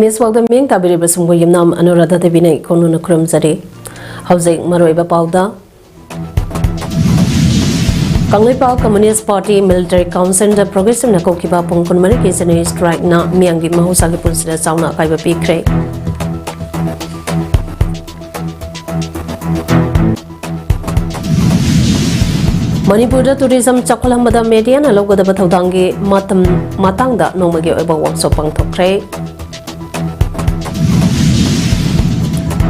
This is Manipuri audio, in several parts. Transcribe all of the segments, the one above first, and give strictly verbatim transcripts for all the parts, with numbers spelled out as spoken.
ꯅ꯭ꯌꯨꯁ ꯋꯥꯛꯇ ꯃꯤꯠꯌꯦꯡ ꯇꯥꯕꯤꯔꯤꯕꯁꯤꯡꯕꯨ ꯌꯨꯝꯅꯥꯝ ꯑꯅꯨꯔꯥꯙꯥ ꯗꯦꯕꯤꯅ ꯏꯀꯣꯟ ꯅꯧꯅ ꯈꯨꯔꯨꯝꯖꯔꯤ꯫ ꯍꯧꯖꯤꯛ ꯃꯔꯨꯑꯣꯏꯕ ꯄꯥꯎꯗ, ꯀꯪꯂꯩꯄꯥꯛ ꯀꯝꯃꯨꯅꯤꯁ꯭ꯠ ꯄꯥꯔꯇꯤ ꯃꯤꯂꯤꯇꯔꯤ ꯀꯥꯎꯟꯁꯤꯜꯗ ꯄ꯭ꯔꯣꯒ꯭ꯔꯦꯁꯤꯚꯅ ꯀꯧꯈꯤꯕ ꯄꯨꯡ ꯀꯨꯟꯃꯔꯤꯒꯤ ꯖꯦꯅꯔꯦꯜ ꯁ꯭ꯇ꯭ꯔꯥꯏꯛꯅ ꯃꯤꯌꯥꯝꯒꯤ ꯃꯍꯧꯁꯥꯒꯤ ꯄꯨꯟꯁꯤꯗ ꯆꯥꯎꯅ ꯑꯀꯥꯏꯕ ꯄꯤꯈ꯭ꯔꯦ꯫ ꯃꯅꯤꯄꯨꯔꯗ ꯇꯨꯔꯤꯖꯝ ꯆꯥꯎꯈꯠꯍꯟꯕꯗ ꯃꯦꯗꯤꯌꯥꯅ ꯂꯧꯒꯗꯕ ꯊꯧꯗꯥꯡꯒꯤ ꯃꯇꯝ ꯃꯇꯥꯡꯗ ꯅꯣꯡꯃꯒꯤ ꯑꯣꯏꯕ ꯋꯥꯛꯁꯣꯞ ꯄꯥꯡꯊꯣꯛꯈ꯭ꯔꯦ꯫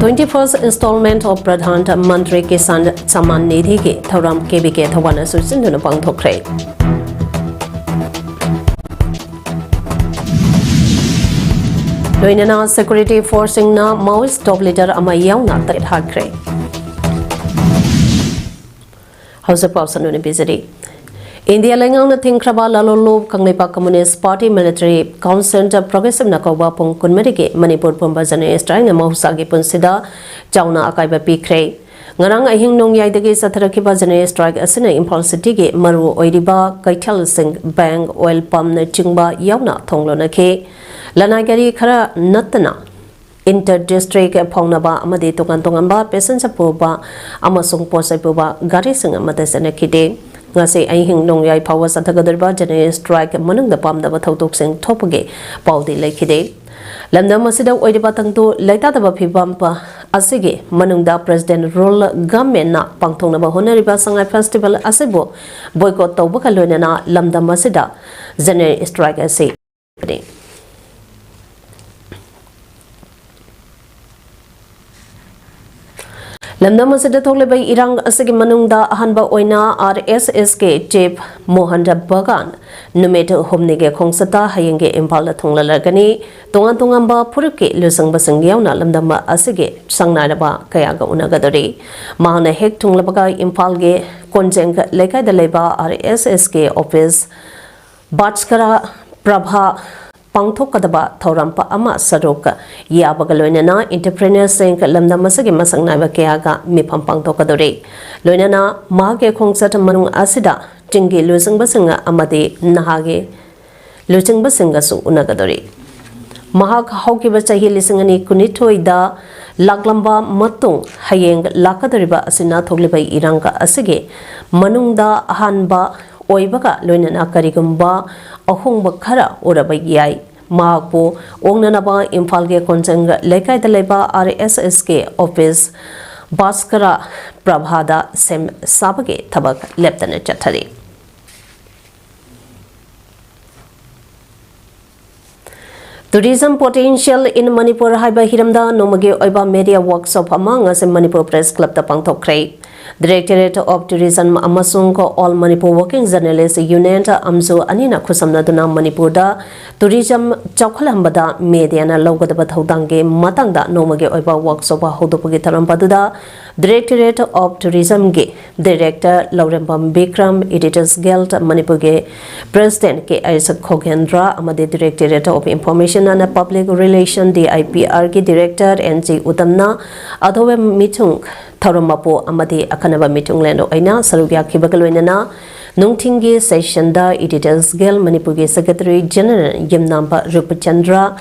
Twenty first installment of Pradhan Mantri Kisan Samman Nidhiꯒꯤ ꯊꯧꯔꯝ ꯀꯦ ꯕꯤ ꯀꯦ ꯊꯧꯕꯥꯜꯅ ꯁꯨꯠ ꯁꯤꯟꯗꯨꯅ ꯄꯥꯡꯊꯣꯛꯈ꯭ꯔꯦ꯫ ꯂꯣꯏꯅꯅ ꯁꯦꯀ꯭ꯌꯨꯔꯤꯇꯤ ꯐꯣꯔꯁꯁꯤꯡꯅ ꯃꯥꯑꯣꯏꯁ꯭ꯠ ꯇꯣꯞ ꯂꯤꯗꯔ ꯑꯃ ꯌꯥꯎꯅ ꯇꯔꯦꯠ ꯍꯥꯠꯈ꯭ꯔꯦ꯫ ꯍꯧꯖꯤꯛ ꯄꯥꯎ ꯁꯟꯗꯣꯛꯅ ꯄꯤꯖꯔꯤ꯫ ꯏꯟꯗꯤꯌꯥ ꯂꯩꯉꯥꯛꯅ ꯊꯤꯡꯈ꯭ꯔꯕ ꯂꯥꯂꯣꯡ ꯀꯪꯂꯩꯄꯥꯛ ꯀꯝꯃꯨꯅꯤꯁ꯭ꯠ ꯄꯥꯔꯇꯤ ꯃꯤꯂꯤꯇꯔꯤ ꯀꯥꯎꯟꯁꯤꯜꯗ ꯄ꯭ꯔꯣꯒ꯭ꯔꯦꯁꯤꯚꯅ ꯀꯧꯕ ꯄꯨꯡ ꯀꯨꯟꯃꯔꯤꯒꯤ ꯃꯅꯤꯄꯨꯔ ꯄꯨꯝꯕ ꯖꯦꯅꯔꯦꯜ ꯁ꯭ꯇ꯭ꯔꯥꯏꯛꯅ ꯃꯍꯧꯁꯥꯒꯤ ꯄꯨꯟꯁꯤꯗ ꯆꯥꯎꯅ ꯑꯀꯥꯏꯕ ꯄꯤꯈ꯭ꯔꯦ꯫ ꯉꯔꯥꯡ ꯑꯍꯤꯡ ꯅꯣꯡꯌꯥꯏꯗꯒꯤ ꯆꯠꯊꯔꯛꯈꯤꯕ ꯖꯦꯅꯔꯦꯜ ꯁ꯭ꯇ꯭ꯔꯥꯏꯛ ꯑꯁꯤꯅ ꯏꯝꯐꯥꯜ ꯁꯤꯇꯤꯒꯤ ꯃꯔꯨ ꯑꯣꯏꯔꯤꯕ ꯀꯩꯊꯦꯜꯁꯤꯡ, ꯕꯦꯡꯛ, ꯑꯣꯏꯜ ꯄꯝꯅꯆꯤꯡꯕ ꯌꯥꯎꯅ ꯊꯣꯡ ꯂꯣꯟꯅꯈꯤ꯫ ꯂꯅꯥꯏ ꯒꯥꯔꯤ ꯈꯔ ꯅꯠꯇꯅ ꯏꯟꯇꯔ ꯗꯤꯁꯇ꯭ꯔꯤꯛ ꯐꯥꯎꯅꯕ ꯑꯃꯗꯤ ꯇꯣꯉꯥꯟ ꯇꯣꯉꯥꯟꯕ ꯄꯦꯁꯦꯟꯖꯔ ꯄꯨꯕ ꯑꯃꯁꯨꯡ ꯄꯣꯠꯆꯩ ꯄꯨꯕ ꯒꯥꯔꯤꯁꯤꯡ ꯑꯃꯠꯇ ꯆꯠꯅꯈꯤꯗꯦ꯫ ꯉꯁꯤ ꯑꯍꯤꯡ ꯅꯣꯡꯌꯥꯏ ꯐꯥꯎꯕ ꯆꯠꯊꯒꯗꯧꯔꯤꯕ ꯖꯦꯅꯔꯦꯜ ꯁ꯭ꯇ꯭ꯔꯥꯏꯛ ꯃꯅꯨꯡꯗ ꯄꯥꯝꯗꯕ ꯊꯧꯗꯣꯛꯁꯤꯡ ꯊꯣꯛꯄꯒꯤ ꯄꯥꯎꯗꯤ ꯂꯩꯈꯤꯗꯦ꯫ ꯂꯝꯗꯝ ꯑꯁꯤꯗ ꯑꯣꯏꯔꯤꯕ ꯇꯪꯗꯨ ꯂꯩꯇꯥꯗꯕ ꯐꯤꯕꯝ ꯑꯁꯤꯒꯤ ꯃꯅꯨꯡꯗ ꯄ꯭ꯔꯦꯁꯤꯗꯦꯟꯠ ꯔꯨꯜ ꯒꯚꯔꯟꯃꯦꯟꯠꯅ ꯄꯥꯡꯊꯣꯛꯅꯕ ꯍꯣꯠꯅꯔꯤꯕ ꯁꯉꯥꯏ ꯐꯦꯁꯇꯤꯚꯦꯜ ꯑꯁꯤꯕꯨ ꯕꯣꯏꯀꯣꯠ ꯇꯧꯕꯒ ꯂꯣꯏꯅꯅ ꯂꯝꯗꯝ ꯑꯁꯤꯗ ꯖꯦꯅꯔꯦꯜ ꯁ꯭ꯇ꯭ꯔꯥꯏꯛ ꯑꯁꯤ ꯂꯝꯗꯝ ꯑꯁꯤꯗ ꯊꯣꯛꯂꯤꯕ ꯏꯔꯥꯡ ꯑꯁꯤꯒꯤ ꯃꯅꯨꯡꯗ ꯑꯍꯥꯟꯕ ꯑꯣꯏꯅ ꯑꯥꯔ ꯑꯦꯁ ꯑꯦꯁꯀꯤ ꯆꯤꯐ ꯃꯣꯍꯟ ꯕꯒꯥꯟ ꯅꯨꯃꯤꯠ ꯍꯨꯝꯅꯤꯒꯤ ꯈꯣꯡꯆꯠꯇ ꯍꯌꯦꯡꯒꯤ ꯏꯝꯐꯥꯜꯗ ꯊꯨꯡꯂꯔꯒꯅꯤ꯫ ꯇꯣꯉꯥꯟ ꯇꯣꯉꯥꯟꯕ ꯐꯨꯔꯨꯞꯀꯤ ꯂꯨꯆꯤꯡꯕꯁꯤꯡ ꯌꯥꯎꯅ ꯂꯝꯗꯝ ꯑꯁꯤꯒꯤ ꯁꯪꯅꯥꯏꯔꯕ ꯀꯌꯥꯒ ꯎꯅꯒꯗꯧꯔꯤ꯫ ꯃꯍꯥꯛꯅ ꯍꯦꯛ ꯊꯨꯡꯂꯕꯒ ꯏꯝꯐꯥꯜꯒꯤ ꯀꯣꯟꯖꯦꯡ ꯂꯩꯀꯥꯏꯗ ꯂꯩꯕ ꯑꯥꯔ ꯑꯦꯁ ꯑꯦꯁꯀꯤ ꯑꯣꯐꯤꯁ ꯕꯥꯠꯁꯀꯔꯥ ꯄ꯭ꯔꯚꯥ ꯄꯥꯡꯊꯣꯛꯀꯗꯕ ꯊꯧꯔꯝ ꯑꯃ ꯁꯔꯨꯛ ꯌꯥꯕꯒ ꯂꯣꯏꯅꯅ ꯑꯦꯟꯇꯔꯄ꯭ꯔꯦꯅꯔꯁꯤꯡ, ꯂꯝꯗꯝ ꯑꯁꯤꯒꯤ ꯃꯁꯛ ꯅꯥꯏꯕ ꯀꯌꯥꯒ ꯃꯤꯐꯝ ꯄꯥꯡꯊꯣꯛꯀꯗꯧꯔꯤ꯫ ꯂꯣꯏꯅꯅ ꯃꯍꯥꯛꯀꯤ ꯈꯣꯡꯆꯠ ꯃꯅꯨꯡ ꯑꯁꯤꯗ ꯆꯤꯡꯒꯤ ꯂꯨꯆꯤꯡꯕꯁꯤꯡ ꯑꯃꯗꯤ ꯅꯍꯥꯒꯤ ꯂꯨꯆꯤꯡꯕꯁꯤꯡꯒꯁꯨ ꯎꯅꯒꯗꯧꯔꯤ꯫ ꯃꯍꯥꯛ ꯍꯧꯈꯤꯕ ꯆꯍꯤ ꯂꯤꯁꯤꯡ ꯑꯅꯤ ꯀꯨꯟꯅꯤꯊꯣꯏꯗ ꯂꯥꯛꯂꯝꯕ ꯃꯇꯨꯡ, ꯍꯌꯦꯡ ꯂꯥꯛꯀꯗꯧꯔꯤꯕ ꯑꯁꯤꯅ ꯊꯣꯛꯂꯤꯕ ꯏꯔꯥꯡ ꯑꯁꯤꯒꯤ ꯃꯅꯨꯡꯗ ꯑꯍꯥꯟꯕ ꯑꯣꯏꯕꯒ ꯂꯣꯏꯅꯅ ꯀꯔꯤꯒꯨꯝꯕ ꯑꯍꯣꯡꯕ ꯈꯔ ꯎꯔꯕ ꯌꯥꯏ꯫ ꯃꯍꯥꯛꯄꯨ ꯑꯣꯛꯅꯅꯕ ꯏꯝꯐꯥꯜꯒꯤ ꯀꯣꯟꯖꯪ ꯂꯩꯀꯥꯏꯗ ꯂꯩꯕ ꯑꯥꯔ ꯑꯦꯁ ꯑꯦꯁꯀꯤ ꯑꯣꯐꯤꯁ ꯚꯥꯁꯀꯔ ꯄ꯭ꯔꯚꯥꯗ ꯁꯦꯝ ꯁꯥꯕꯒꯤ ꯊꯕꯛ ꯂꯦꯞꯇꯅ ꯆꯠꯊꯔꯤ꯫ Tourism Potential in Manipur ꯍꯥꯏꯕ ꯍꯤꯔꯝꯗ ꯅꯣꯡꯃꯒꯤ ꯑꯣꯏꯕ media workshop ꯑꯃ ꯉꯁꯤ Manipur Press Clubꯇ ꯄꯥꯡꯊꯣꯛꯈ꯭ꯔꯦ꯫ Directorate of Tourism ꯑꯃꯁꯨꯡ All Manipur Working Journalist Union, ꯑꯝꯖꯨ, ꯑꯅꯤꯅ ꯈꯨꯠꯁꯝꯅꯗꯨꯅ ꯃꯅꯤꯄꯨꯔꯗ tourism ꯆꯥꯎꯈꯠꯍꯟꯕꯗ mediaꯅ ꯂꯧꯒꯗꯕ ꯊꯧꯗꯥꯡꯒꯤ ꯃꯇꯥꯡꯗ ꯅꯣꯡꯃꯒꯤ ꯑꯣꯏꯕ workshop ꯍꯧꯗꯣꯛꯄꯒꯤ ꯊꯧꯔꯝ ꯑꯗꯨꯗ Directorate of Tourismꯒꯤ Director Lourembam Bikram, Editors Guild ꯃꯅꯤꯄꯨꯔꯒꯤ President ꯀꯦ ꯑꯩꯆ ꯈꯣꯒꯦꯟꯗ꯭ꯔ ꯑꯃꯗꯤ Directorate of Information and Public Relation, D I P Rꯒꯤ Director ꯑꯦꯟ ꯖꯤ ꯎꯇꯝꯅ ꯑꯊꯧꯕ ꯃꯤꯊꯨꯡ ꯊꯧꯔꯝ ꯃꯄꯨ ꯑꯃꯗꯤ ꯑꯈꯟꯅꯕ ꯃꯤꯊꯨꯡꯂꯦꯟ ꯑꯣꯏꯅ ꯁꯔꯨꯛ ꯌꯥꯈꯤꯕꯒ ꯂꯣꯏꯅꯅ ꯅꯨꯡꯊꯤꯡꯒꯤ sessionꯗ Editors Guild ꯃꯅꯤꯄꯨꯔꯒꯤ Secretary General ꯌꯨꯝꯅꯥꯝꯕ ꯔꯨꯄꯆꯟꯗ꯭ꯔ,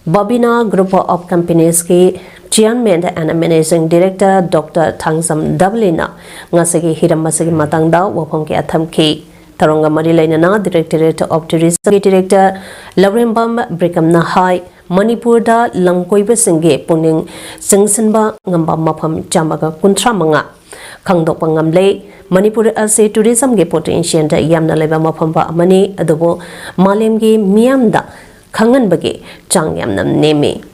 Babina Group of Companiesꯀꯤ Chairman and Managing Director Doctor Thangjam ꯗꯕꯂꯤꯅ ꯉꯁꯤꯒꯤ ꯍꯤꯔꯝ ꯑꯁꯤꯒꯤ ꯃꯇꯥꯡꯗ ꯋꯥꯐꯝ ꯀꯌꯥ ꯊꯝꯈꯤ꯫ ꯊꯧꯔꯝꯒ ꯃꯔꯤ ꯂꯩꯅꯅ Directorate of Tourismꯒꯤ Director ꯂꯧꯔꯦꯝꯕꯝ ꯕ꯭ꯔꯤꯀꯝꯅ ꯍꯥꯏ, ꯃꯅꯤꯄꯨꯔꯗ ꯂꯝ ꯀꯣꯏꯕꯁꯤꯡꯒꯤ ꯄꯨꯛꯅꯤꯡ ꯆꯤꯡꯁꯤꯟꯕ ꯉꯝꯕ ꯃꯐꯝ ꯆꯥꯝꯃꯒ ꯀꯨꯟꯊ꯭ꯔꯥ ꯃꯉꯥ ꯈꯪꯗꯣꯛꯄ ꯉꯝꯂꯦ꯫ ꯃꯅꯤꯄꯨꯔ ꯑꯁꯤ tourismꯒꯤ potentialꯗ ꯌꯥꯝꯅ ꯂꯩꯕ ꯃꯐꯝ ꯑꯃꯅꯤ, ꯑꯗꯨꯕꯨ ꯃꯥꯂꯦꯝꯒꯤ ꯃꯤꯌꯥꯝꯗ ꯈꯪꯍꯟꯕꯒꯤ ꯆꯥꯡ ꯌꯥꯝꯅ ꯅꯦꯝꯃꯤ꯫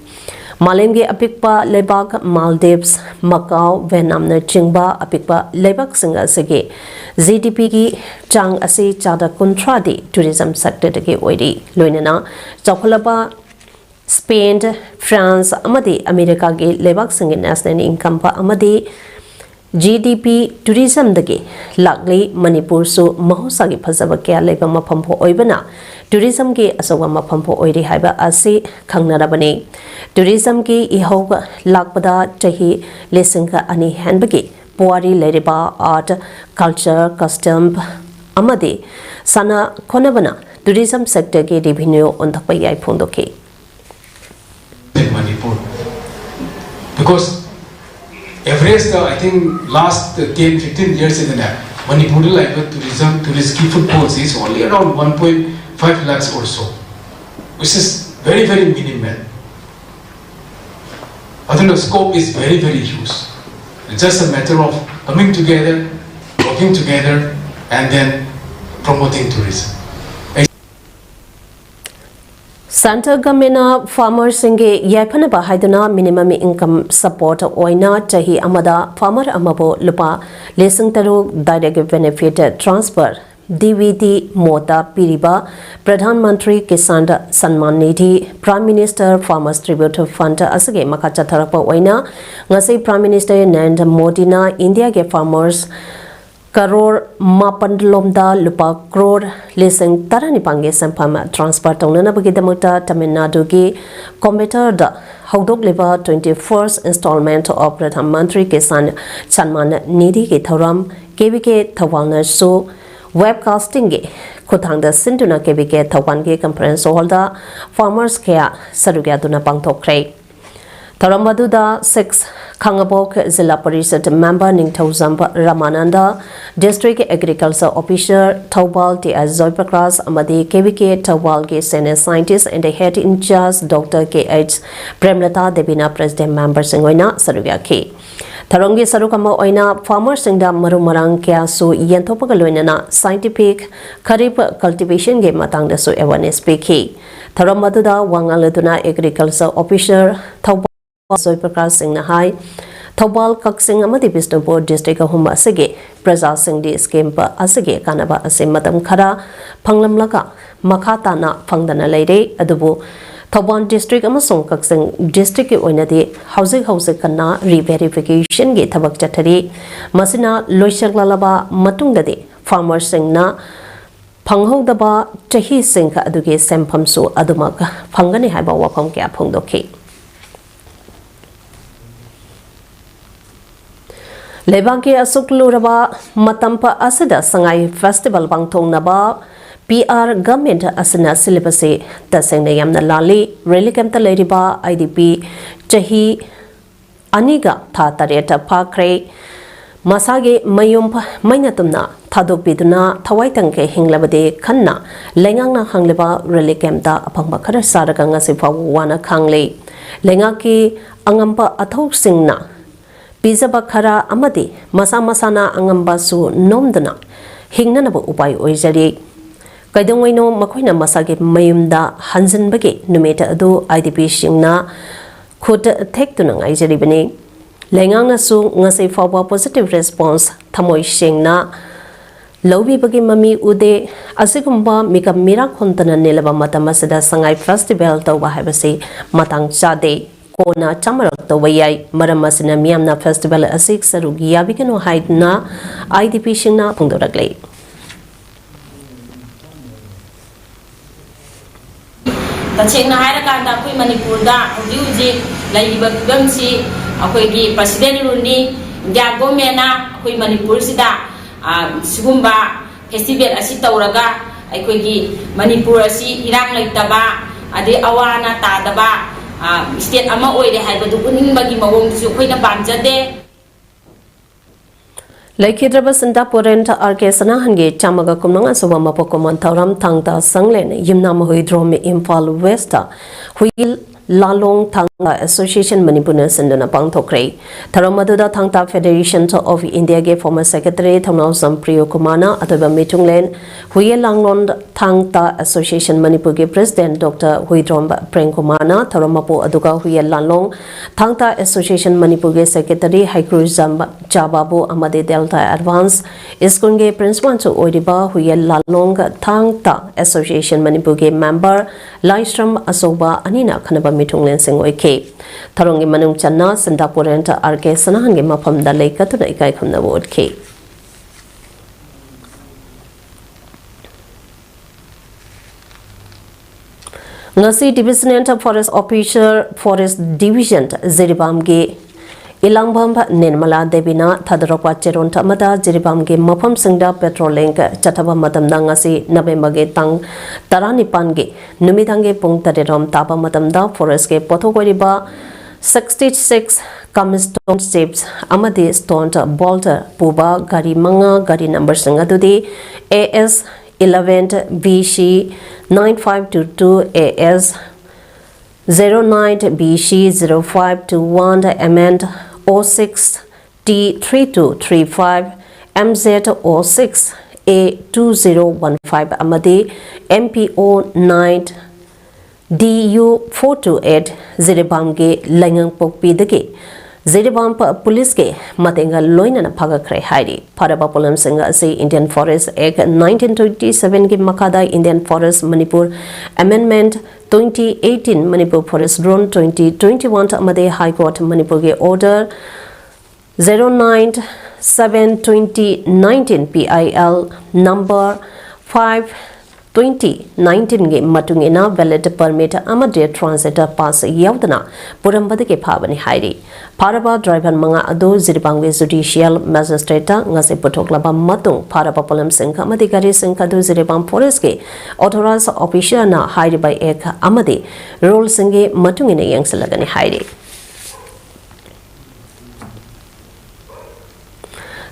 ꯃꯥꯂꯦꯝꯒꯤ ꯑꯄꯤꯛꯄ ꯂꯩꯕꯥꯛ Maldives, Macau, Vietnamꯅꯆꯤꯡꯕ ꯑꯄꯤꯛꯄ ꯂꯩꯕꯥꯛꯁꯤꯡ ꯑꯁꯤꯒꯤ G D Pꯒꯤ ꯆꯥꯡ ꯑꯁꯤ ꯆꯥꯗ ꯀꯨꯟꯊ꯭ꯔꯥꯗꯤ tourism sectorꯗꯒꯤ ꯑꯣꯏꯔꯤ꯫ ꯂꯣꯏꯅꯅ ꯆꯥꯎꯈꯠꯂꯕ Spain, France ꯑꯃꯗꯤ ꯑꯃꯦꯔꯤꯀꯥꯒꯤ ꯂꯩꯕꯥꯛꯁꯤꯡꯒꯤ national income ꯑꯃꯗꯤ G D P tourismꯗꯒꯤ ꯂꯥꯛꯂꯤ꯫ ꯃꯅꯤꯄꯨꯔꯁꯨ ꯃꯍꯧꯁꯥꯒꯤ ꯐꯖꯕ ꯀꯌꯥ ꯂꯩꯕ ꯃꯐꯝꯕꯨ ꯑꯣꯏꯕꯅ tourismꯒꯤ ꯑꯆꯧꯕ ꯃꯐꯝꯕꯨ ꯑꯣꯏꯔꯤ ꯍꯥꯏꯕ ꯑꯁꯤ ꯈꯪꯅꯔꯕꯅꯤ꯫ Tourismꯒꯤ ꯏꯍꯧ ꯂꯥꯛꯄꯗ ꯆꯍꯤ ꯂꯤꯁꯤꯡ ꯑꯅꯤ ꯍꯦꯟꯕꯒꯤ ꯄꯨꯋꯥꯔꯤ ꯂꯩꯔꯤꯕ art, culture, custom ꯑꯃꯗꯤ ꯁꯥꯟꯅ ꯈꯣꯠꯅꯕꯅ tourism sectorꯒꯤ revenue ꯑꯣꯟꯊꯣꯛꯄ ꯌꯥꯏ ꯐꯣꯡꯗꯣꯛꯈꯤ꯫ in Manipur. Because average, uh, I think last ten, fifteen years in the Manipur tourism, tourist footfalls is only around one point five lakhs or so, which is very, very minimal. ꯑꯗꯨꯅ scope is very, very huge. It's just a matter of coming together, working together, and then promoting tourism. Central Government ꯅ farmer ꯁꯤꯡꯒꯤ ꯌꯥꯏꯐꯅꯕ ꯍꯥꯏꯗꯨꯅ minimum income support ꯑꯣꯏꯅ ꯆꯍꯤ ꯑꯃꯗ farmer ꯑꯃꯕꯨ ꯂꯨꯄꯥ ꯂꯤꯁꯤꯡ ꯇꯔꯨꯛ direct benefit transfer, D B T ꯃꯣꯠꯇ ꯄꯤꯔꯤꯕ Pradhan Mantri Kisan Samman Nidhi, Prime Minister Farmers Tribute Fund ꯑꯁꯤꯒꯤ ꯃꯈꯥ ꯆꯠꯊꯔꯛꯄ ꯑꯣꯏꯅ ꯉꯁꯤ Prime Minister ꯅꯔꯦꯟꯗ꯭ꯔ ꯃꯣꯗꯤꯅ ꯏꯟꯗꯤꯌꯥꯒꯤ farmers ꯀꯔꯣꯔ ꯃꯥꯄꯟ ꯂꯣꯝꯗ ꯂꯨꯄꯥ ꯀ꯭ꯔꯣꯔ ꯂꯤꯁꯤꯡ ꯇꯔꯥꯅꯤꯄꯥꯟꯒꯤ ꯁꯦꯟꯐꯝ transfer ꯇꯧꯅꯅꯕꯒꯤꯗꯃꯛꯇ ꯇꯥꯃꯤꯜ ꯅꯥꯗꯨꯒꯤ ꯀꯣꯏꯝꯕꯇꯣꯔꯗ ꯍꯧꯗꯣꯛꯂꯤꯕ twenty first installment of Pradhan Mantri Kisan Samman Nidhi ꯒꯤ ꯊꯧꯔꯝ ꯀꯦ ꯚꯤ ꯀꯦ ꯊꯧꯕꯥꯜꯅꯁꯨ webcasting ꯒꯤ ꯈꯨꯠꯊꯥꯡꯗ ꯁꯤꯟꯗꯨꯅ ꯀꯦ ꯚꯤ ꯀꯦ ꯊꯧꯕꯥꯜꯒꯤ conference hall ꯗ farmers ꯀꯌꯥ ꯁꯔꯨꯛ ꯌꯥꯗꯨꯅ ꯄꯥꯡꯊꯣꯛꯈ꯭ꯔꯦ꯫ ꯊꯧꯔꯝ ꯑꯗꯨꯗ six ꯈꯥꯉꯕꯣꯛ ꯖꯤꯂꯥ ꯄꯔꯤꯁꯠ member Ningthoujam Ramananda, District Agriculture Officer Thoubal T I Joiprakash ꯑꯃꯗꯤ ꯀꯦ ꯚꯤ ꯀꯦ ꯊꯧꯕꯥꯜꯒꯤ senior scientist and head in charge Doctor K H Premlata ꯗꯦꯕꯤꯅ president member ꯁꯤꯡ ꯑꯣꯏꯅ ꯁꯔꯨꯛ ꯌꯥꯈꯤ꯫ ꯊꯧꯔꯝꯒꯤ ꯁꯔꯨꯛ ꯑꯃ ꯑꯣꯏꯅ farmer ꯁꯤꯡꯗ ꯃꯔꯨ ꯃꯔꯥꯡ ꯀꯌꯥꯁꯨ ꯌꯦꯟꯊꯣꯛꯄꯒ ꯂꯣꯏꯅꯅ scientific ꯈꯔꯤꯐ cultivation ꯒꯤ ꯃꯇꯥꯡꯗꯁꯨ awareness ꯄꯤꯈꯤ꯫ ꯊꯧꯔꯝ ꯑꯗꯨꯗ ꯋꯥ ꯉꯥꯡꯂꯗꯨꯅ Agriculture Officer ꯊꯧꯕꯥꯜ ꯖꯣꯏꯄ꯭ꯔꯀꯥꯁ ꯁꯤꯡꯅ ꯍꯥꯏ, ꯊꯧꯕꯥꯜ, ꯀꯛꯆꯤꯡ ꯑꯃꯗꯤ ꯕꯤꯁꯅꯨꯄꯨꯔ district ꯑꯍꯨꯝ ꯑꯁꯤꯒꯤ ꯄ꯭ꯔꯖꯥꯁꯤꯡꯗꯤ scheme ꯑꯁꯤꯒꯤ ꯀꯥꯟꯅꯕ ꯑꯁꯤ ꯃꯇꯝ ꯈꯔ ꯐꯪꯂꯝꯂꯒ ꯃꯈꯥ ꯇꯥꯅ ꯐꯪꯗꯅ ꯂꯩꯔꯦ꯫ ꯑꯗꯨꯕꯨ ꯊꯧꯕꯥꯜ district ꯑꯃꯁꯨꯡ ꯀꯛꯆꯤꯡ district ꯀꯤ ꯑꯣꯏꯅꯗꯤ ꯍꯧꯖꯤꯛ ꯍꯧꯖꯤꯛ ꯀꯟꯅ re verification ꯒꯤ ꯊꯕꯛ ꯆꯠꯊꯔꯤ꯫ ꯃꯁꯤꯅ ꯂꯣꯏꯁꯤꯜꯂꯛꯂꯕ ꯃꯇꯨꯡꯗꯗꯤ farmer ꯁꯤꯡꯅ ꯐꯪꯍꯧꯗꯕ ꯆꯍꯤꯁꯤꯡ ꯑꯗꯨꯒꯤ ꯁꯦꯟꯐꯝꯁꯨ ꯑꯗꯨꯃꯛ ꯐꯪꯒꯅꯤ ꯍꯥꯏꯕ ꯋꯥꯐꯝ ꯀꯌꯥ ꯐꯣꯡꯗꯣꯛꯈꯤ꯫ ꯂꯩꯕꯥꯛꯀꯤ ꯑꯁꯨꯛ ꯂꯨꯔꯕ ꯃꯇꯝ ꯑꯁꯤꯗ ꯁꯉꯥꯏ festival ꯄꯥꯡꯊꯣꯛꯅꯕ ꯄꯤ ꯑꯥꯔ ꯒꯃꯦꯟ ꯑꯁꯤꯅ ꯁꯤꯜꯂꯤꯕꯁꯤ ꯇꯁꯦꯡꯅ ꯌꯥꯝꯅ ꯂꯥꯜꯂꯤ꯫ ꯔꯤꯂꯤꯐ ꯀꯦꯝꯞꯇ ꯂꯩꯔꯤꯕ ꯑꯥꯏ ꯗꯤ ꯄꯤ ꯆꯍꯤ ꯑꯅꯤꯒ ꯊꯥ ꯇꯔꯦꯠ ꯐꯥꯈ꯭ꯔꯦ꯫ ꯃꯁꯥꯒꯤ ꯃꯌꯨꯝ ꯃꯩꯅ ꯇꯨꯝꯅ ꯊꯥꯗꯣꯛꯄꯤꯗꯨꯅ ꯊꯋꯥꯏ ꯇꯪꯒꯦ ꯍꯤꯡꯂꯕꯗꯤ ꯈꯟꯅ ꯂꯩꯉꯥꯛꯅ ꯍꯪꯂꯤꯕ ꯔꯤꯂꯤꯐ ꯀꯦꯝꯞꯇ ꯑꯐꯪꯕ ꯈꯔ ꯆꯥꯔꯒ ꯉꯁꯤ ꯐꯥꯎꯕ ꯋꯥꯅ ꯈꯥꯡꯂꯤ꯫ ꯂꯩꯉꯥꯛꯀꯤ ꯑꯉꯝꯕ ꯑꯊꯧꯁꯤꯡꯅ ꯄꯤꯖꯕ ꯈꯔ ꯑꯃꯗꯤ ꯃꯁꯥ ꯃꯁꯥꯅ ꯑꯉꯝꯕꯁꯨ ꯅꯣꯝꯗꯨꯅ ꯍꯤꯡꯅꯅꯕ ꯎꯄꯥꯏ ꯑꯣꯏꯖꯔꯤ꯫ ꯀꯩꯗꯧꯉꯩꯅꯣ ꯃꯈꯣꯏꯅ ꯃꯁꯥꯒꯤ ꯃꯌꯨꯝꯗ ꯍꯟꯖꯤꯟꯕꯒꯤ ꯅꯨꯃꯤꯠ ꯑꯗꯨ ꯑꯥꯏ ꯗꯤ ꯄꯤꯁꯤꯡꯅ ꯈꯨꯠ ꯊꯦꯛꯇꯨꯅ ꯉꯥꯏꯖꯔꯤꯕꯅꯤ꯫ ꯂꯩꯉꯥꯛꯅꯁꯨ ꯉꯁꯤ ꯐꯥꯎꯕ ꯄꯣꯖꯤꯇꯤꯚ ꯔꯦꯁꯄꯣꯟꯁ ꯊꯃꯣꯏ ꯁꯦꯡꯅ ꯂꯧꯕꯤꯕꯒꯤ ꯃꯃꯤ ꯎꯗꯦ꯫ ꯑꯁꯤꯒꯨꯝꯕ ꯃꯤꯀꯞ ꯃꯤꯔꯥꯛ ꯍꯣꯟꯗꯅ ꯅꯤꯜꯂꯕ ꯃꯇꯝ ꯑꯁꯤꯗ ꯁꯉꯥꯏ ꯐꯦꯁꯇꯤꯚꯦꯜ ꯇꯧꯕ ꯍꯥꯏꯕꯁꯤ ꯃꯇꯥꯡ ꯆꯥꯗꯦ꯫ ꯀꯣꯟꯅ ꯆꯥꯃꯔꯛ ꯇꯧꯕ ꯌꯥꯏ꯫ ꯃꯔꯝ ꯑꯁꯤꯅ ꯃꯤꯌꯥꯝꯅ ꯐꯦꯁꯇꯤꯚꯦꯜ ꯑꯁꯤ ꯁꯔꯨꯛ ꯌꯥꯕꯤꯒꯅꯨ ꯍꯥꯏꯗꯨꯅ ꯑꯥꯏ ꯗꯤ ꯄꯤꯁꯤꯡꯅ ꯐꯣꯡꯗꯣꯔꯛꯂꯤ꯫ ꯇꯁꯦꯡꯅ ꯍꯥꯏꯔꯀꯥꯟꯗ ꯑꯩꯈꯣꯏ ꯃꯅꯤꯄꯨꯔꯗ ꯍꯧꯖꯤꯛ ꯍꯧꯖꯤꯛ ꯂꯩꯔꯤꯕ ꯐꯤꯕꯝꯁꯤ ꯑꯩꯈꯣꯏꯒꯤ ꯄ꯭ꯔꯁꯤꯗꯦꯟ ꯔꯨꯜꯅꯤ꯫ ꯏꯟꯗꯤꯌꯥ ꯒꯣꯔꯃꯦꯟꯅ ꯑꯩꯈꯣꯏ ꯃꯅꯤꯄꯨꯔꯁꯤꯗ, ꯑ, ꯁꯤꯒꯨꯝꯕ ꯐꯦꯁꯇꯤꯚꯦꯜ ꯑꯁꯤ ꯇꯧꯔꯒ ꯑꯩꯈꯣꯏꯒꯤ ꯃꯅꯤꯄꯨꯔ ꯑꯁꯤ ꯏꯔꯥꯡ ꯂꯩꯇꯕ, ꯑꯗꯩ ꯑꯋꯥ ꯑꯅꯥ ꯇꯥꯗꯕ, ꯑ, ꯁ꯭ꯇꯦꯠ ꯑꯃ ꯑꯣꯏꯔꯦ ꯍꯥꯏꯕꯗꯨ ꯎꯠꯅꯤꯡꯕꯒꯤ ꯃꯑꯣꯡꯗꯨꯁꯨ ꯑꯩꯈꯣꯏꯅ ꯄꯥꯝꯖꯗꯦ꯫ ꯂꯩꯈꯤꯗ꯭ꯔꯕ ꯁꯤꯟꯇꯥ ꯄꯨꯔꯦꯟ ꯑꯥꯔ ꯀꯦ ꯁꯅꯥꯍꯟꯒꯤ ꯆꯥꯝꯃꯒ ꯀꯨꯟꯃꯉꯥ ꯁꯨꯕ ꯃꯄꯣꯛ ꯀꯨꯝꯑꯣꯟ ꯊꯧꯔꯝ ꯊꯥꯡꯇꯥ ꯁꯪꯂꯦꯟ ꯌꯨꯝꯅꯥꯝ ꯍꯨꯏꯗ꯭ꯔꯣꯝ ꯏꯝꯐꯥꯜ ꯋꯦꯁꯇ ꯍꯨꯏ ꯂꯥꯂꯣꯡ ꯊꯥꯡꯇꯥ ꯑꯦꯁꯣꯁꯤꯌꯦꯁꯟ ꯃꯅꯤꯄꯨꯔꯅ ꯁꯤꯟꯗꯨꯅ ꯄꯥꯡꯊꯣꯛꯈ꯭ꯔꯦ꯫ ꯊꯧꯔꯝ ꯑꯗꯨꯗ ꯊꯥꯡꯇꯥ ꯐꯦꯗꯦꯔꯦꯁꯟ ꯑꯣꯐ ꯏꯟꯗꯤꯌꯥꯒꯤ ꯐꯣꯔꯃꯔ ꯁꯦꯀ꯭ꯔꯦꯇꯔꯤ ꯊꯧꯅꯥꯎꯖꯝ ꯄ꯭ꯔꯤꯌꯣ ꯀꯨꯃꯥꯔꯅ ꯑꯇꯣꯏꯕ ꯃꯤꯊꯨꯡꯂꯦꯟ, ꯍꯨꯏꯌꯦꯟ ꯂꯥꯡꯂꯣꯟ ꯊꯥꯡꯇꯥ ꯑꯦꯁꯣꯁꯤꯌꯦꯁꯟ ꯃꯅꯤꯄꯨꯔꯒꯤ ꯄ꯭ꯔꯦꯁꯤꯗꯦꯟꯠ ꯗꯣꯛꯇꯔ ꯍꯨꯏꯗ꯭ꯔꯣꯝ ꯄ꯭ꯔꯦꯝ ꯀꯨꯃꯥꯔꯅ ꯊꯧꯔꯝ ꯃꯄꯨ ꯑꯗꯨꯒ ꯍꯨꯏꯌꯦꯟ ꯂꯥꯂꯣꯡ ꯊꯥꯡꯇꯥ ꯑꯦꯁꯣꯁꯤꯌꯦꯁꯟ ꯃꯅꯤꯄꯨꯔꯒꯤ ꯁꯦꯀ꯭ꯔꯦꯇꯔꯤ ꯍꯩꯀ꯭ꯔꯨꯖꯝ ꯆꯥꯕꯥꯕꯨ ꯑꯃꯗꯤ ꯗꯦꯜꯇꯥ ꯑꯦꯗꯚꯥꯟꯁ ꯁ꯭ꯀꯨꯜꯒꯤ ꯄ꯭ꯔꯤꯟꯁꯤꯄꯥꯜꯁꯨ ꯑꯣꯏꯔꯤꯕ ꯍꯨꯏꯌꯦꯟ ꯂꯥꯂꯣꯡ ꯊꯥꯡꯇꯥ ꯑꯦꯁꯣꯁꯤꯌꯦꯁꯟ ꯃꯅꯤꯄꯨꯔꯒꯤ ꯃꯦꯝꯕꯔ ꯂꯥꯏꯁ꯭ꯔꯝ ꯑꯆꯧꯕ ꯑꯅꯤꯅ ꯑꯈꯟꯅꯕ ꯃꯤꯊꯨꯡꯂꯦꯟꯁꯤꯡ ꯑꯣꯏꯈꯤ꯫ ꯊꯧꯔꯝꯒꯤ ꯃꯅꯨꯡ ꯆꯟꯅ ꯁꯤꯟꯇꯥ ꯄꯨꯔꯦꯟ ꯑꯥꯔ ꯀꯦ ꯁꯅꯥꯍꯟꯒꯤ ꯃꯐꯝꯗ ꯂꯩꯀꯠꯇꯨꯅ ꯏꯀꯥꯏ ꯈꯨꯝꯅꯕ ꯎꯠꯈꯤ꯫ ꯉꯁꯤ Divisional Forest Officer, Forest Division, ꯖꯤꯔꯤꯕꯥꯝꯒꯤ ꯏꯂꯥꯡꯕꯝ ꯅꯤꯔꯃꯂꯥ ꯗꯦꯕꯤꯅ ꯊꯥꯗꯣꯔꯛꯄ ꯆꯦꯔꯣꯟ ꯑꯃꯗ ꯖꯤꯔꯤꯕꯥꯝꯒꯤ ꯃꯐꯝꯁꯤꯡꯗ patrolling ꯆꯠꯊꯕ ꯃꯇꯝꯗ ꯉꯁꯤ Novemberꯒꯤ ꯇꯥꯡ ꯇꯔꯥꯅꯤꯄꯥꯟꯒꯤ ꯅꯨꯃꯤꯗꯥꯡꯒꯤ ꯄꯨꯡ ꯇꯔꯦꯠ ꯔꯣꯝ ꯇꯥꯕ ꯃꯇꯝꯗ forestꯀꯤ ꯄꯣꯠꯊꯣꯛ ꯑꯣꯏꯔꯤꯕ sixty six ꯀꯝ stone chips ꯑꯃꯗꯤ stone bolt ꯄꯨꯕ ꯒꯥꯔꯤ ꯃꯉꯥ, ꯒꯥꯔꯤ numberꯁꯤꯡ ꯑꯗꯨꯗꯤ A S eleven B C nine five two two, A S zero nine B C zero five two one, M N O six T three two three five, M Z O six A two zero one five ꯑꯃꯗꯤ M P O nine D U four two eight ꯖꯤꯔꯤꯕꯥꯝꯒꯤ ꯂꯩꯉꯪꯄꯣꯛꯄꯤꯗꯒꯤ Jiribam ꯄ-, ꯄꯨꯂꯤꯁꯀꯤ ꯃꯇꯦꯡꯒ ꯂꯣꯏꯅꯅ ꯐꯥꯒꯠꯈ꯭ꯔꯦ ꯍꯥꯏꯔꯤ꯫ ꯐꯥꯔꯕ ꯄꯣꯠꯂꯝꯁꯤꯡ ꯑꯁꯤ Indian Forest Act nineteen twenty sevenꯒꯤ ꯃꯈꯥꯗ Indian Forest Manipur Amendment twenty eighteen, Manipur Forest Rule twenty twenty one ꯑꯃꯗꯤ High Court ꯃꯅꯤꯄꯨꯔꯒꯤ Order zero nine seven twenty nineteen, P I L number five twenty nineteenꯒꯤ ꯃꯇꯨꯡ ꯏꯟꯅ valid permit ꯑꯃꯗꯤ transit pass ꯌꯥꯎꯗꯅ ꯄꯨꯔꯝꯕꯗꯒꯤ ꯐꯥꯕꯅꯤ ꯍꯥꯏꯔꯤ꯫ ꯐꯥꯔꯕ driver ꯃꯉꯥ ꯑꯗꯨ ꯖꯤꯔꯤꯕꯥꯝꯒꯤ Judicial Magistrateꯇ ꯉꯁꯤ ꯄꯨꯊꯣꯛꯂꯕ ꯃꯇꯨꯡ ꯐꯥꯔꯕ ꯄꯣꯠꯂꯝꯁꯤꯡ ꯑꯃꯗꯤ ꯒꯥꯔꯤꯁꯤꯡ ꯑꯗꯨ ꯖꯤꯔꯤꯕꯥꯝ Forestꯀꯤ authorized officerꯅ ꯍꯥꯏꯔꯤꯕ Act ꯑꯃꯗꯤ ruleꯁꯤꯡꯒꯤ ꯃꯇꯨꯡ ꯏꯟꯅ ꯌꯦꯡꯁꯤꯜꯂꯒꯅꯤ ꯍꯥꯏꯔꯤ꯫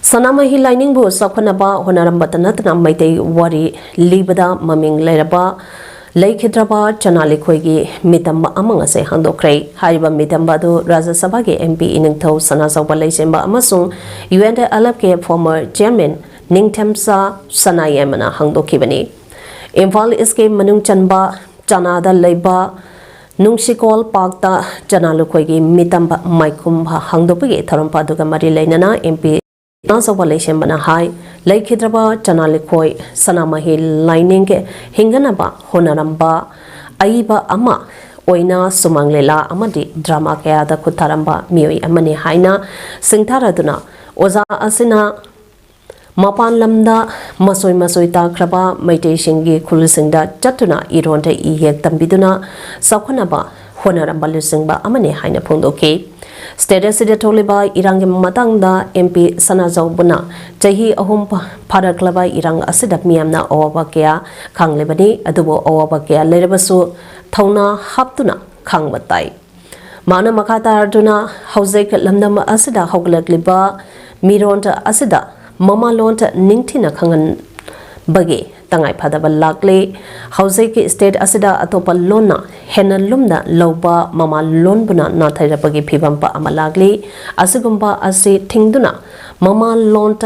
ꯁꯅꯥꯃꯍꯤ ꯂꯥꯏꯅꯤꯡꯕꯨ ꯆꯥꯎꯈꯠꯅꯕ ꯍꯣꯠꯅꯔꯝꯕꯇ ꯅꯠꯇꯅ ꯃꯩꯇꯩ ꯋꯥꯔꯤ ꯂꯤꯕꯗ ꯃꯃꯤꯡ ꯂꯩꯔꯕ ꯂꯩꯈꯤꯗ꯭ꯔꯕ ꯆꯅꯥ ꯂꯤꯈꯣꯏꯒꯤ ꯃꯤꯇꯝꯕ ꯑꯃ ꯉꯁꯤ ꯍꯥꯡꯗꯣꯛꯈ꯭ꯔꯦ꯫ ꯍꯥꯏꯔꯤꯕ ꯃꯤꯇꯝꯕ ꯑꯗꯨ ꯔꯥꯖ꯭ꯌ ꯁꯚꯥꯒꯤ M P ꯏꯅꯤꯡꯊꯧ ꯁꯅꯥꯆꯧꯕ ꯂꯩꯁꯦꯝꯕ ꯑꯃꯁꯨꯡ U N L F ꯀꯤ former chairman ꯅꯤꯡꯊꯦꯝꯆꯥ ꯁꯅꯥꯌꯥꯏꯃꯅ ꯍꯥꯡꯗꯣꯛꯈꯤꯕꯅꯤ꯫ ꯏꯝꯐꯥꯜ ꯏꯁꯀꯤ ꯃꯅꯨꯡ ꯆꯟꯕ ꯆꯅꯥꯗ ꯂꯩꯕ ꯅꯨꯡꯁꯤꯀꯣꯜ ꯄꯥꯔꯛꯇ ꯆꯅꯥ ꯂꯨꯈꯣꯏꯒꯤ ꯃꯤꯇꯝꯕ ꯃꯥꯏꯈꯨꯝ ꯍꯥꯡꯗꯣꯛꯄꯒꯤ ꯊꯧꯔꯝ ꯑꯗꯨꯒ ꯃꯔꯤ ꯂꯩꯅꯅ M P ꯁꯅꯥꯆꯧꯕ ꯂꯩꯁꯦꯝꯕꯅ ꯍꯥꯏ, ꯂꯩꯈꯤꯗ꯭ꯔꯕ ꯆꯅꯥ ꯂꯨꯈꯣꯏ ꯁꯅꯥꯃꯍꯤ ꯂꯥꯏꯅꯤꯡ ꯍꯤꯡꯒꯠꯅꯕ ꯍꯣꯠꯅꯔꯝꯕ ꯑꯏꯕ ꯑꯃ ꯑꯣꯏꯅ ꯁꯨꯃꯥꯡ ꯂꯤꯂꯥ ꯑꯃꯗꯤ drama ꯀꯌꯥꯗ ꯈꯨꯠ ꯊꯥꯔꯝꯕ ꯃꯤꯑꯣꯏ ꯑꯃꯅꯤ ꯍꯥꯏꯅ ꯁꯤꯡꯊꯥꯔꯗꯨꯅ ꯑꯣꯖꯥ ꯑꯁꯤꯅ ꯃꯄꯥꯟ ꯂꯝꯗ ꯃꯁꯣꯏ ꯃꯁꯣꯏ ꯇꯥꯈ꯭ꯔꯕ ꯃꯩꯇꯩꯁꯤꯡꯒꯤ ꯈꯨꯜꯁꯤꯡꯗ ꯆꯠꯇꯨꯅ ꯏꯔꯣꯟꯗ ꯏꯌꯦꯛ ꯇꯝꯕꯤꯗꯨꯅ ꯆꯥꯎꯈꯠꯅꯕ ꯍꯣꯠꯅꯔꯝꯕ ꯂꯨꯆꯤꯡꯕ ꯑꯃꯅꯤ ꯍꯥꯏꯅ ꯐꯣꯡꯗꯣꯛꯈꯤ꯫ ꯁ꯭ꯇꯦꯠ ꯑꯁꯤꯗ ꯊꯣꯛꯂꯤꯕ ꯏꯔꯥꯡꯒꯤ ꯃꯇꯥꯡꯗ ꯑꯦꯝ ꯄꯤ ꯁꯅꯥꯖꯥꯎꯕꯅ ꯆꯍꯤ ꯑꯍꯨꯝ ꯐꯥꯔꯛꯂꯕ ꯏꯔꯥꯡ ꯑꯁꯤꯗ ꯃꯤꯌꯥꯝꯅ ꯑꯋꯥꯕ ꯀꯌꯥ ꯈꯥꯡꯂꯤꯕꯅꯤ꯫ ꯑꯗꯨꯕꯨ ꯑꯋꯥꯕ ꯀꯌꯥ ꯂꯩꯔꯕꯁꯨ ꯊꯧꯅꯥ ꯍꯥꯞꯇꯨꯅ ꯈꯥꯡꯕ ꯇꯥꯏ꯫ ꯃꯥꯅ ꯃꯈꯥ ꯇꯥꯔꯗꯨꯅ ꯍꯧꯖꯤꯛ ꯂꯝꯗꯝ ꯑꯁꯤꯗ ꯍꯧꯒꯠꯂꯛꯂꯤꯕ ꯃꯤꯔꯣꯟ ꯑꯁꯤꯗ ꯃꯃꯥꯂꯣꯟ ꯅꯤꯡꯊꯤꯅ ꯈꯪꯍꯟꯕꯒꯤ ꯇꯉꯥꯏ ꯐꯗꯕ ꯂꯥꯛꯂꯦ꯫ ꯍꯧꯖꯤꯛꯀꯤ ꯁ꯭ꯇꯦꯠ ꯑꯁꯤꯗ ꯑꯇꯣꯞꯄ ꯂꯣꯟꯅ ꯍꯦꯟꯅ ꯂꯨꯝꯅ ꯂꯧꯕ ꯃꯃꯥ ꯂꯣꯟꯕꯨꯅ ꯅꯥꯊꯩꯔꯛꯄꯒꯤ ꯐꯤꯕꯝ ꯑꯃ ꯂꯥꯛꯂꯤ꯫ ꯑꯁꯤꯒꯨꯝꯕ ꯑꯁꯤ ꯊꯤꯡꯗꯨꯅ ꯃꯃꯥ ꯂꯣꯟ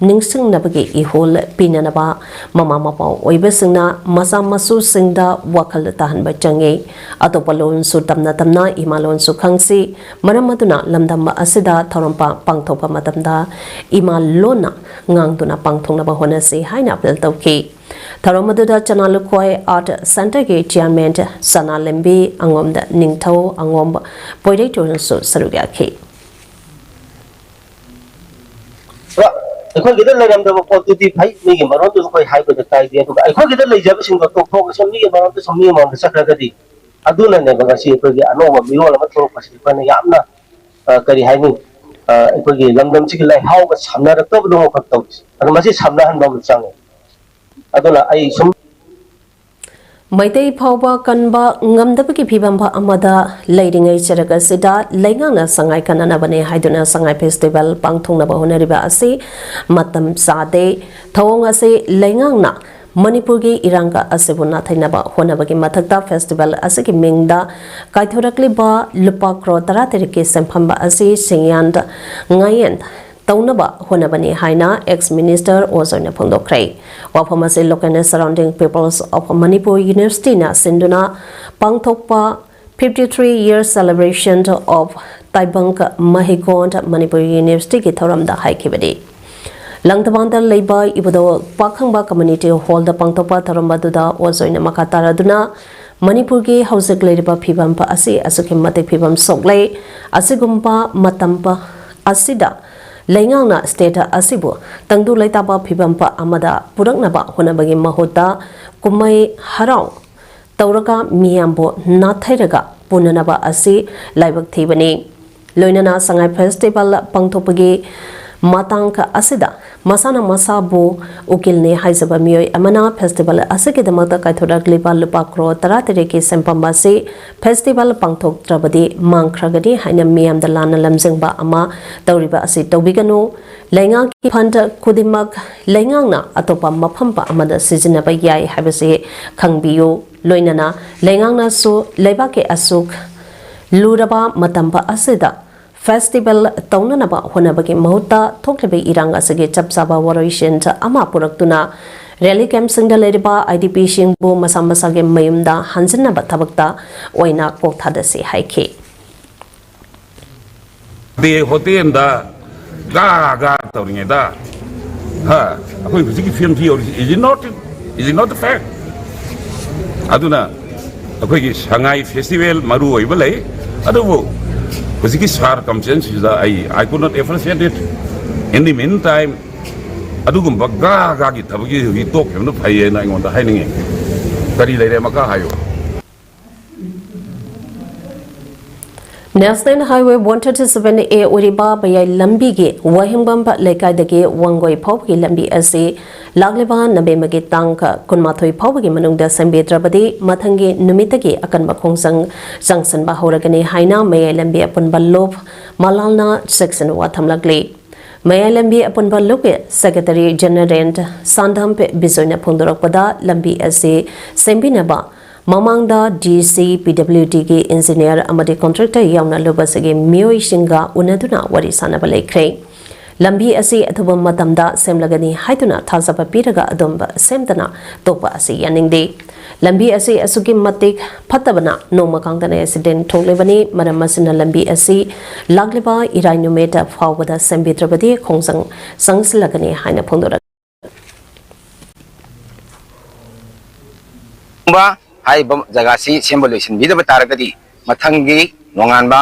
ꯅꯤꯡꯁꯤꯡꯅꯕꯒꯤ ꯏꯍꯨꯜ ꯄꯤꯅꯅꯕ ꯃꯃꯥ ꯃꯄꯥ ꯑꯣꯏꯕꯁꯤꯡꯅ ꯃꯆꯥ ꯃꯁꯨꯁꯤꯡꯗ ꯋꯥꯈꯜ ꯇꯥꯍꯟꯕ ꯆꯪꯏ꯫ ꯑꯇꯣꯞꯄ ꯂꯣꯟꯁꯨ ꯇꯝꯅ ꯇꯝꯅ ꯏꯃꯥ ꯂꯣꯟꯁꯨ ꯈꯪꯁꯤ꯫ ꯃꯔꯝ ꯑꯗꯨꯅ ꯂꯝꯗꯝ ꯑꯁꯤꯗ ꯊꯧꯔꯝ ꯄꯥꯡꯊꯣꯛꯄ ꯃꯇꯝꯗ ꯏꯃꯥ ꯂꯣꯟꯅ ꯉꯥꯡꯗꯨꯅ ꯄꯥꯡꯊꯣꯛꯅꯕ ꯍꯣꯠꯅꯁꯤ ꯍꯥꯏꯅ ꯑꯄꯤꯜ ꯇꯧꯈꯤ꯫ ꯊꯧꯔꯝ ꯑꯗꯨꯗ ꯆꯅꯥ ꯂꯨꯈꯣꯏ ꯑꯥꯔꯠ ꯁꯦꯟꯇꯔꯒꯤ ꯆꯤꯌꯥꯔꯃꯦꯟ ꯁꯅꯥꯂꯦꯝꯕꯤ ꯑꯉꯣꯝꯗ ꯅꯤꯡꯊꯧ ꯑꯉꯣꯝ ꯄꯣꯏꯔꯩꯇꯣꯟꯁꯨ ꯁꯔꯨꯛ ꯌꯥꯈꯤ꯫ ꯑꯩꯈꯣꯏꯒꯤꯗ ꯂꯩꯔꯝꯗꯕ ꯄꯣꯠꯇꯨꯗꯤ ꯐꯩ, ꯃꯤꯒꯤ ꯃꯔꯣꯟꯗꯨꯁꯨ ꯑꯩꯈꯣꯏ ꯍꯥꯏꯕꯗ ꯀꯥꯏꯗꯦ꯫ ꯑꯗꯨꯒ ꯑꯩꯈꯣꯏꯒꯤꯗ ꯂꯩꯖꯕꯁꯤꯡꯗꯣ ꯇꯣꯛꯊꯣꯛꯑꯒ ꯁꯨꯝ ꯃꯤꯒꯤ ꯃꯔꯣꯟꯗ ꯁꯨꯝ ꯃꯤꯒꯤ ꯃꯔꯣꯟꯗ ꯆꯠꯈ꯭ꯔꯒꯗꯤ ꯑꯗꯨꯅꯅꯦꯕ ꯉꯁꯤ ꯑꯩꯈꯣꯏꯒꯤ ꯑꯅꯧꯕ ꯃꯤꯔꯣꯜ ꯑꯃ ꯊꯣꯛꯂꯛꯄꯁꯤꯗ ꯑꯩꯈꯣꯏꯅ ꯌꯥꯝꯅ, ꯑ, ꯀꯔꯤ ꯍꯥꯏꯅꯤ, ꯑ, ꯑꯩꯈꯣꯏꯒꯤ ꯂꯝꯗꯝꯁꯤꯒꯤ ꯂꯩꯍꯥꯎꯒ ꯁꯝꯅꯔꯛꯇꯕꯗꯧꯅ ꯑꯩꯈꯣꯏ ꯇꯧꯔꯤꯁꯦ꯫ ꯑꯗꯣ ꯃꯁꯤ ꯁꯝꯅꯍꯟꯕ ꯑꯃ ꯆꯪꯉꯦ꯫ ꯑꯗꯨꯅ ꯑꯩ ꯁꯨꯝ ꯃꯩꯇꯩ ꯐꯥꯎꯕ ꯀꯟꯕ ꯉꯝꯗꯕꯒꯤ ꯐꯤꯕꯝ ꯑꯃꯗ ꯂꯩꯔꯤꯉꯩ ꯆꯔꯛ ꯑꯁꯤꯗ ꯂꯩꯉꯥꯛꯅ ꯁꯉꯥꯏ ꯀꯟꯅꯅꯕꯅꯦ ꯍꯥꯏꯗꯨꯅ ꯁꯉꯥꯏ ꯐꯦꯁꯇꯤꯚꯦꯜ ꯄꯥꯡꯊꯣꯛꯅꯕ ꯍꯣꯠꯅꯔꯤꯕ ꯑꯁꯤ ꯃꯇꯝ ꯆꯥꯗꯦ꯫ ꯊꯧꯑꯣꯡ ꯑꯁꯤ ꯂꯩꯉꯥꯛꯅ ꯃꯅꯤꯄꯨꯔꯒꯤ ꯏꯔꯥꯡꯒ ꯑꯁꯤꯕꯨ ꯅꯥꯊꯩꯅꯕ ꯍꯣꯠꯅꯕꯒꯤ ꯃꯊꯛꯇ ꯐꯦꯁꯇꯤꯚꯦꯜ ꯑꯁꯤꯒꯤ ꯃꯤꯡꯗ ꯀꯥꯏꯊꯣꯔꯛꯂꯤꯕ ꯂꯨꯄꯥ ꯀ꯭ꯔꯣꯔ ꯇꯔꯥ ꯇꯔꯦꯠꯀꯤ ꯁꯦꯟꯐꯝ ꯑꯁꯤ ꯁꯤꯡꯌꯥꯟ ꯉꯥꯌꯦꯟ ꯇꯧꯅꯕ ꯍꯣꯠꯅꯕꯅꯤ ꯍꯥꯏꯅ ꯑꯦꯛꯁ ꯃꯤꯅꯤꯁꯇꯔ ꯑꯣꯖꯣꯏꯅ ꯐꯣꯡꯗꯣꯛꯈ꯭ꯔꯦ꯫ ꯋꯥꯐꯝ ꯑꯁꯤ Local and Surrounding Peoples of Manipur Universityꯅ ꯁꯤꯟꯗꯨꯅ ꯄꯥꯡꯊꯣꯛꯄ fifty three year celebration of Taibang Mahikond Manipur Universityꯒꯤ ꯊꯧꯔꯝꯗ ꯍꯥꯏꯈꯤꯕꯅꯤ꯫ ꯂꯪꯊꯕꯥꯜꯗ ꯂꯩꯕ ꯏꯕꯨꯙꯧ ꯄꯥꯈꯪꯕ ꯀꯝꯃ꯭ꯌꯨꯅꯤꯇꯤ ꯍꯣꯜꯗ ꯄꯥꯡꯊꯣꯛꯄ ꯊꯧꯔꯝ ꯑꯗꯨꯗ ꯑꯣꯖꯣꯏꯅ ꯃꯈꯥ ꯇꯥꯔꯗꯨꯅ ꯃꯅꯤꯄꯨꯔꯒꯤ ꯍꯧꯖꯤꯛ ꯂꯩꯔꯤꯕ ꯐꯤꯕꯝ ꯑꯁꯤ ꯑꯁꯨꯛꯀꯤ ꯃꯇꯤꯛ ꯐꯤꯕꯝ ꯁꯣꯛꯂꯦ꯫ ꯑꯁꯤꯒꯨꯝꯕ ꯃꯇꯝ ꯑꯁꯤꯗ ꯂꯩꯉꯥꯛꯅ ꯁ꯭ꯇꯦꯠ ꯑꯁꯤꯕꯨ ꯇꯪꯗꯨ ꯂꯩꯇꯥꯕ ꯐꯤꯕꯝ ꯑꯃꯗ ꯄꯨꯔꯛꯅꯕ ꯍꯣꯠꯅꯕꯒꯤ ꯃꯍꯨꯠꯇ ꯀꯨꯝꯍꯩ ꯍꯔꯥꯎ ꯇꯧꯔꯒ ꯃꯤꯌꯥꯝꯕꯨ ꯅꯥꯊꯩꯔꯒ ꯄꯨꯅꯅꯕ ꯑꯁꯤ ꯂꯥꯏꯕꯛ ꯊꯤꯕꯅꯤ꯫ ꯂꯣꯏꯅꯅ ꯁꯉꯥꯏ ꯐꯦꯁꯇꯤꯚꯦꯜ ꯄꯥꯡꯊꯣꯛꯄꯒꯤ ꯃꯇꯥꯡ ꯑꯁꯤꯗ ꯃꯁꯥꯅ ꯃꯁꯥꯕꯨ ꯎꯀꯤꯜꯅꯤ ꯍꯥꯏꯖꯕ ꯃꯤꯑꯣꯏ ꯑꯃꯅ ꯐꯦꯁꯇꯤꯚꯦꯜ ꯑꯁꯤꯒꯤꯗꯃꯛꯇ ꯀꯥꯏꯊꯣꯔꯛꯂꯤꯕ ꯂꯨꯄꯥ ꯀ꯭ꯔꯣꯔ ꯇꯔꯥꯇꯔꯦꯠꯀꯤ ꯁꯦꯟꯐꯝ ꯑꯁꯤ ꯐꯦꯁꯇꯤꯚꯦꯜ ꯄꯥꯡꯊꯣꯛꯇ꯭ꯔꯕꯗꯤ ꯃꯥꯡꯈ꯭ꯔꯒꯅꯤ ꯍꯥꯏꯅ ꯃꯤꯌꯥꯝꯗ ꯂꯥꯟꯅ ꯂꯝꯖꯤꯡꯕ ꯑꯃ ꯇꯧꯔꯤꯕ ꯑꯁꯤ ꯇꯧꯕꯤꯒꯅꯨ꯫ ꯂꯩꯉꯥꯛꯀꯤ ꯐꯟꯗ ꯈꯨꯗꯤꯡꯃꯛ ꯂꯩꯉꯥꯛꯅ ꯑꯇꯣꯞꯄ ꯃꯐꯝ ꯑꯃꯗ ꯁꯤꯖꯤꯟꯅꯕ ꯌꯥꯏ ꯍꯥꯏꯕꯁꯤ ꯈꯪꯕꯤꯌꯨ꯫ ꯂꯣꯏꯅꯅ ꯂꯩꯉꯥꯛꯅꯁꯨ ꯂꯩꯕꯥꯛꯀꯤ ꯑꯁꯨꯛ ꯂꯨꯔꯕ ꯃꯇꯝ ꯑꯁꯤꯗ ꯐꯦꯁꯇꯤꯚꯦꯜ ꯇꯧꯅꯅꯕ ꯍꯣꯠꯅꯕꯒꯤ ꯃꯍꯨꯠꯇ ꯊꯣꯛꯂꯤꯕ ꯏꯔꯥꯡ ꯑꯁꯤꯒꯤ ꯆꯞ ꯆꯥꯕ ꯋꯥꯔꯣꯏꯁꯤꯟ ꯑꯃ ꯄꯨꯔꯛꯇꯨꯅ ꯔꯦꯂꯤ ꯀꯦꯝꯞꯁꯤꯡꯗ ꯂꯩꯔꯤꯕ ꯑꯥꯏ ꯗꯤ ꯄꯤꯁꯤꯡꯕꯨ ꯃꯁꯥ ꯃꯁꯥꯒꯤ ꯃꯌꯨꯝꯗ ꯍꯟꯖꯤꯟꯅꯕ ꯊꯕꯛꯇ ꯑꯣꯏꯅ ꯀꯣꯛ ꯊꯥꯗꯁꯤ ꯍꯥꯏꯈꯤ꯫ ꯗꯦ ꯍꯣꯇꯦꯜꯗ ꯒꯥ ꯒꯥ ꯇꯧꯔꯤꯉꯩꯗ, ꯍꯥ, ꯑꯩꯈꯣꯏ ꯍꯧꯖꯤꯛꯀꯤ ꯐꯤꯂꯝꯁꯤ ꯌꯧꯔꯤꯁꯤ, is it not, is it not the fact? ꯑꯗꯨꯅ ꯑꯩꯈꯣꯏꯒꯤ ꯁꯉꯥꯏ ꯐꯦꯁꯇꯤꯚꯦꯜ ꯃꯔꯨ ꯑꯣꯏꯕ ꯂꯩ, ꯑꯗꯨꯕꯨ ꯍꯧꯖꯤꯛꯀꯤ ꯁꯥꯔꯀꯝꯁꯇꯦꯟꯁꯁꯤꯗ ꯑꯩ, I could not appreciate it. In the meantime, ꯑꯗꯨꯒꯨꯝꯕ ꯒꯥ ꯒꯥꯒꯤ ꯊꯕꯛꯀꯤ ꯍꯧꯖꯤꯛ ꯇꯣꯛꯈꯤꯕꯅ ꯐꯩꯌꯦꯅ ꯑꯩꯉꯣꯟꯗ ꯍꯥꯏꯅꯤꯡꯉꯤ꯫ ꯀꯔꯤ ꯂꯩꯔꯦ, ꯃꯈꯥ ꯍꯥꯏꯌꯨ꯫ National highway one thirty seven A ꯑꯣꯏꯔꯤꯕ ꯃꯌꯥꯏ ꯂꯝꯕꯤꯒꯤ ꯋꯥꯍꯦꯡꯕꯝ ꯂꯩꯀꯥꯏꯗꯒꯤ ꯋꯥꯡꯒꯣꯏ ꯐꯥꯎꯕꯒꯤ ꯂꯝꯕꯤ ꯑꯁꯤ ꯂꯥꯛꯂꯤꯕ ꯅꯕꯦꯝꯕꯔꯒꯤ ꯇꯥꯡ ꯀꯨꯟꯃꯥꯊꯣꯏ ꯐꯥꯎꯕꯒꯤ ꯃꯅꯨꯡꯗ ꯁꯦꯝꯕꯤꯗ꯭ꯔꯕꯗꯤ ꯃꯊꯪꯒꯤ ꯅꯨꯃꯤꯠꯇꯒꯤ ꯑꯀꯟꯕ ꯈꯣꯡꯖꯪ ꯆꯪꯁꯤꯟꯕ ꯍꯧꯔꯒꯅꯤ ꯍꯥꯏꯅ ꯃꯌꯥꯏ ꯂꯝꯕꯤ ꯑꯄꯨꯟꯕ ꯂꯨꯞ ꯃꯂꯥꯜꯅ ꯆꯦꯛꯁꯤꯟ ꯋꯥ ꯊꯝꯂꯛꯂꯤ꯫ ꯃꯌꯥꯏ ꯂꯝꯕꯤ ꯑꯄꯨꯟꯕ ꯂꯨꯞꯀꯤ ꯁꯦꯀ꯭ꯔꯦꯇꯔꯤ ꯖꯦꯅꯔꯦꯜ ꯁꯥꯟꯗꯝ ꯕꯤꯖꯣꯏꯅ ꯐꯣꯡꯗꯣꯔꯛꯄꯗ, ꯂꯝꯕꯤ ꯑꯁꯤ ꯁꯦꯝꯕꯤꯅꯕ ꯃꯃꯥꯡꯗ ꯗꯤ ꯁꯤ, ꯄꯤ ꯗꯕ꯭ꯂꯤꯎ ꯗꯤꯒꯤ ꯏꯟꯖꯤꯅꯤꯌꯔ ꯑꯃꯗꯤ ꯀꯣꯟꯇ꯭ꯔꯦꯛꯇꯔ ꯌꯥꯎꯅ ꯂꯨꯞ ꯑꯁꯤꯒꯤ ꯃꯤꯑꯣꯏꯁꯤꯡꯒ ꯎꯅꯗꯨꯅ ꯋꯥꯔꯤ ꯁꯥꯅꯕ ꯂꯩꯈ꯭ꯔꯦ꯫ ꯂꯝꯕꯤ ꯑꯁꯤ ꯑꯊꯨꯕ ꯃꯇꯝꯗ ꯁꯦꯝꯂꯒꯅꯤ ꯍꯥꯏꯗꯨꯅ ꯊꯥꯖꯕ ꯄꯤꯔꯒ ꯑꯗꯨꯝꯕ ꯁꯦꯝꯗꯅ ꯇꯣꯛꯄ ꯑꯁꯤ ꯌꯥꯅꯤꯡꯗꯦ꯫ ꯂꯝꯕꯤ ꯑꯁꯤ ꯑꯁꯨꯛꯀꯤ ꯃꯇꯤꯛ ꯐꯠꯇꯕꯅ ꯅꯣꯡꯃ ꯀꯥꯡꯗꯅ ꯑꯦꯛꯁꯤꯗꯦꯟ ꯊꯣꯛꯂꯤꯕꯅꯤ꯫ ꯃꯔꯝ ꯑꯁꯤꯅ ꯂꯝꯕꯤ ꯑꯁꯤ ꯂꯥꯛꯂꯤꯕ ꯏꯔꯥꯏ ꯅꯨꯃꯤꯠ ꯐꯥꯎꯕꯗ ꯁꯦꯝꯕꯤꯗ꯭ꯔꯕꯗꯤ ꯈꯣꯡꯖꯪ ꯆꯪꯁꯤꯜꯂꯒꯅꯤ ꯍꯥꯏꯅ ꯐꯣꯡꯗꯣꯔꯛꯂꯤ꯫ ꯀꯨꯝꯕ ꯍꯥꯏꯔꯤꯕ ꯖꯒꯥꯁꯤ ꯁꯦꯝꯕ ꯂꯣꯏꯁꯤꯟꯕꯤꯗꯕ ꯇꯥꯔꯒꯗꯤ ꯃꯊꯪꯒꯤ ꯅꯣꯡꯉꯥꯟꯕ,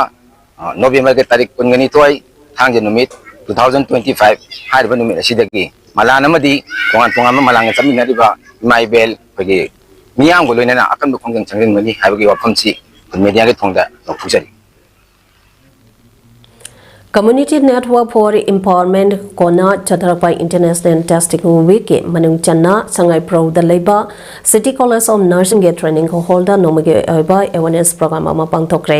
ꯑ, ꯅꯣꯕꯦꯝꯕꯔꯒꯤ ꯇꯥꯔꯤꯛ ꯀꯨꯟꯒ ꯅꯤꯊꯣꯏ, ꯊꯥꯡꯖ ꯅꯨꯃꯤꯠ, two thousand twenty five ꯍꯥꯏꯔꯤꯕ ꯅꯨꯃꯤꯠ ꯑꯁꯤꯗꯒꯤ ꯃꯂꯥꯟ ꯑꯃꯗꯤ ꯇꯣꯉꯥꯟ ꯇꯣꯉꯥꯟꯕ ꯃꯂꯥꯟꯒ ꯆꯠꯃꯤꯟꯅꯔꯤꯕ ꯏꯃꯥ ꯏꯕꯦꯜ ꯑꯩꯈꯣꯏꯒꯤ ꯃꯤꯌꯥꯝꯒ ꯂꯣꯏꯅꯅ ꯑꯀꯟꯕ ꯈꯣꯡꯖꯪ ꯆꯪꯁꯤꯟꯒꯅꯤ ꯍꯥꯏꯕꯒꯤ ꯋꯥꯐꯝꯁꯤ ꯑꯩꯈꯣꯏ ꯃꯦꯗꯤꯌꯥꯒꯤ ꯊꯣꯡꯗ ꯂꯥꯎꯊꯣꯛꯆꯔꯤ꯫ Community Network for Empowerment, ꯀꯣꯟꯅ ꯆꯠꯊꯔꯛꯄ International Testing Week ꯀꯤ ꯃꯅꯨꯡ ꯆꯟꯅ ꯁꯉꯥꯏꯄ꯭ꯔꯧꯗ ꯂꯩꯕ City College of Nursing ꯒꯤ training hall ꯗ ꯅꯣꯡꯃꯒꯤ ꯑꯣꯏꯕ awareness program ꯑꯃ ꯄꯥꯡꯊꯣꯛꯈ꯭ꯔꯦ꯫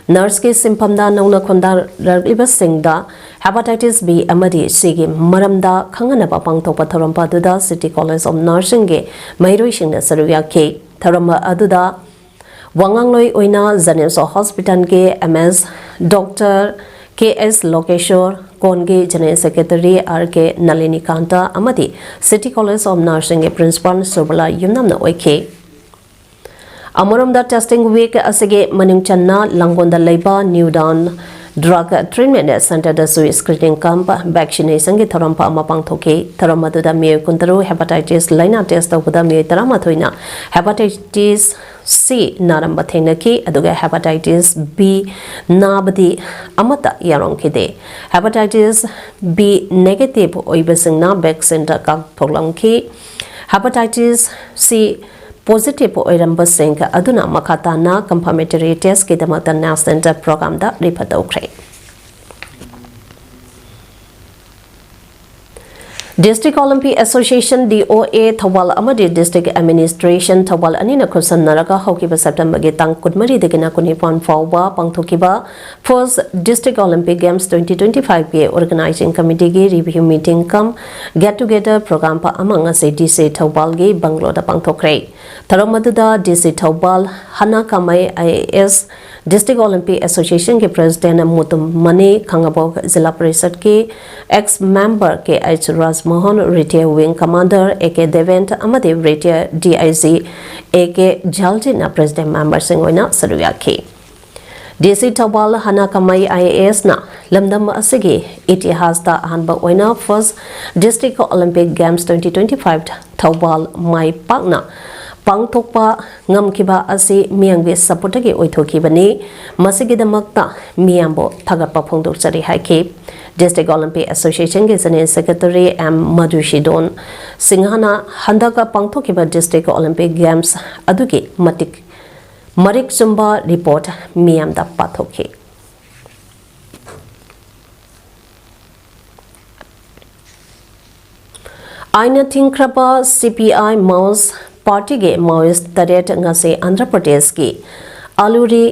Nurse ꯀꯤ ꯁꯤꯟꯐꯝꯗ ꯅꯧꯅ ꯈꯣꯡꯗꯥꯔꯛꯂꯤꯕꯁꯤꯡꯗ Hepatitis B ꯑꯃꯗꯤ C ꯒꯤ ꯃꯔꯝꯗ ꯈꯪꯍꯟꯅꯕ ꯄꯥꯡꯊꯣꯛꯄ ꯊꯧꯔꯝ ꯑꯗꯨꯗ City College of Nursing ꯒꯤ ꯃꯍꯩꯔꯣꯏꯁꯤꯡꯅ ꯁꯔꯨꯛ ꯌꯥꯈꯤ꯫ ꯊꯧꯔꯝ ꯑꯗꯨꯗ ꯋꯥꯉꯥꯡꯂꯣꯏ ꯑꯣꯏꯅ Janisha Hospital ꯒꯤ M S Doctor K S Lokeshwar, ꯀꯣꯟꯒꯤ General Secretary R K Nalinikanta ꯑꯃꯗꯤ City College of Nursing ꯒꯤ Principal ꯁꯨꯕꯂꯥ ꯌꯨꯝꯅꯥꯝꯅ ꯑꯣꯏꯈꯤ꯫ ꯑꯃꯔꯣꯝꯗ, testing week ꯑꯁꯤꯒꯤ ꯃꯅꯨꯡ ꯆꯟꯅ ꯂꯥꯡꯒꯣꯜꯗ ꯂꯩꯕ New Dawn Drug Treatment Center ꯗꯁꯨ screening cum vaccination ꯒꯤ ꯊꯧꯔꯝ ꯑꯃ ꯄꯥꯡꯊꯣꯛꯈꯤ꯫ ꯊꯧꯔꯝ ꯑꯗꯨꯗ ꯃꯤꯑꯣꯏ ꯀꯨꯟꯇꯔꯨꯛ hepatitis ꯂꯩꯅꯥ test ꯇꯧꯕꯗ ꯃꯤꯑꯣꯏ ꯇꯔꯥꯃꯥꯊꯣꯏꯅ hepatitis C ꯅꯥꯔꯝꯕ ꯊꯦꯡꯅꯈꯤ, ꯑꯗꯨꯒ hepatitis B ꯅꯥꯕꯗꯤ ꯑꯃꯠꯇ ꯌꯥꯎꯔꯝꯈꯤꯗꯦ꯫ Hepatitis B negative ꯑꯣꯏꯕꯁꯤꯡꯅ vaccine ꯗ ꯀꯥꯞꯊꯣꯛꯂꯝꯈꯤ꯫ Hepatitis C positive ꯑꯣꯏꯔꯝꯕꯁꯤꯡ ꯑꯗꯨꯅ ꯃꯈꯥ ꯇꯥꯅ confirmatory test ꯀꯤꯗꯃꯛꯇ National Program ꯗ refer ꯇꯧꯈ꯭ꯔꯦ꯫ District Olympic Association, D O A, Thoubal ꯑꯃꯗꯤ District Administration, ꯊꯧꯕꯥꯜ ꯑꯅꯤꯅ ꯈꯨꯠꯁꯝꯅꯔꯒ ꯍꯧꯈꯤꯕ September ꯒꯤ ꯇꯥꯡ ꯀꯨꯟꯃꯔꯤꯗꯒꯤꯅ ꯀꯨꯟꯅꯤꯄꯥꯟ ꯐꯥꯎꯕ ꯄꯥꯡꯊꯣꯛꯈꯤꯕ First District Olympic Games twenty twenty-five ꯀꯤ Organizing Committee ꯒꯤ review meeting cum get together program ꯑꯃ ꯉꯁꯤ D C ꯊꯧꯕꯥꯜꯒꯤ bungalow ꯗ ꯄꯥꯡꯊꯣꯛꯈ꯭ꯔꯦ꯫ ꯊꯧꯔꯝ ꯑꯗꯨꯗ D C Thoubal Hana Kamei I A S, District Olympic Association ꯒꯤ President ꯃꯨꯇꯨꯝ ꯃꯅꯤ, ꯈꯥꯉꯕꯣꯛ ꯖꯤꯂꯥ ꯄꯔꯤꯁꯠꯀꯤ ex member K H Rajmohan, Retired Wing Commander A K Deben ꯑꯃꯗꯤ Retired D I G A K ꯖꯥꯜꯖꯤꯠꯅ President member ꯁꯤꯡ ꯑꯣꯏꯅ ꯁꯔꯨꯛ ꯌꯥꯈꯤ꯫ D C Thoubal Hana Kamei I A S ꯅ ꯂꯝꯗꯝ ꯑꯁꯤꯒꯤ ꯏꯇꯤꯍꯥꯁꯇ ꯑꯍꯥꯟꯕ ꯑꯣꯏꯅ First District Olympic Games twenty twenty-five Thoubal ꯃꯥꯏ ꯄꯥꯛꯅ ꯄꯥꯡꯊꯣꯛꯄ ꯉꯝꯈꯤꯕ ꯑꯁꯤ ꯃꯤꯌꯥꯝꯒꯤ support ꯇꯒꯤ ꯑꯣꯏꯊꯣꯛꯈꯤꯕꯅꯤ꯫ ꯃꯁꯤꯒꯤꯗꯃꯛꯇ ꯃꯤꯌꯥꯝꯕꯨ ꯊꯥꯒꯠꯄ ꯐꯣꯡꯗꯣꯛꯆꯔꯤ ꯍꯥꯏꯈꯤ꯫ District Olympic Association ꯒꯤ General Secretary M ꯃꯙꯨꯁꯤꯗꯣꯟ ꯁꯤꯡꯍꯅ ꯍꯟꯗꯛ ꯄꯥꯡꯊꯣꯛꯈꯤꯕ District Olympic Games ꯑꯗꯨꯒꯤ ꯃꯇꯤꯛ ꯃꯔꯤꯛ ꯆꯨꯝꯕ report ꯃꯤꯌꯥꯝꯗ ꯄꯥꯊꯣꯛꯈꯤ꯫ ꯑꯥꯏꯟꯅ ꯊꯤꯡꯈ꯭ꯔꯕ C P I Maoist party ꯒꯤ Maoist ꯇꯔꯦꯠ ꯉꯁꯤ ꯑꯟꯙ꯭ꯔ ꯄ꯭ꯔꯗꯦꯁꯀꯤ ꯑꯂꯨꯔꯤ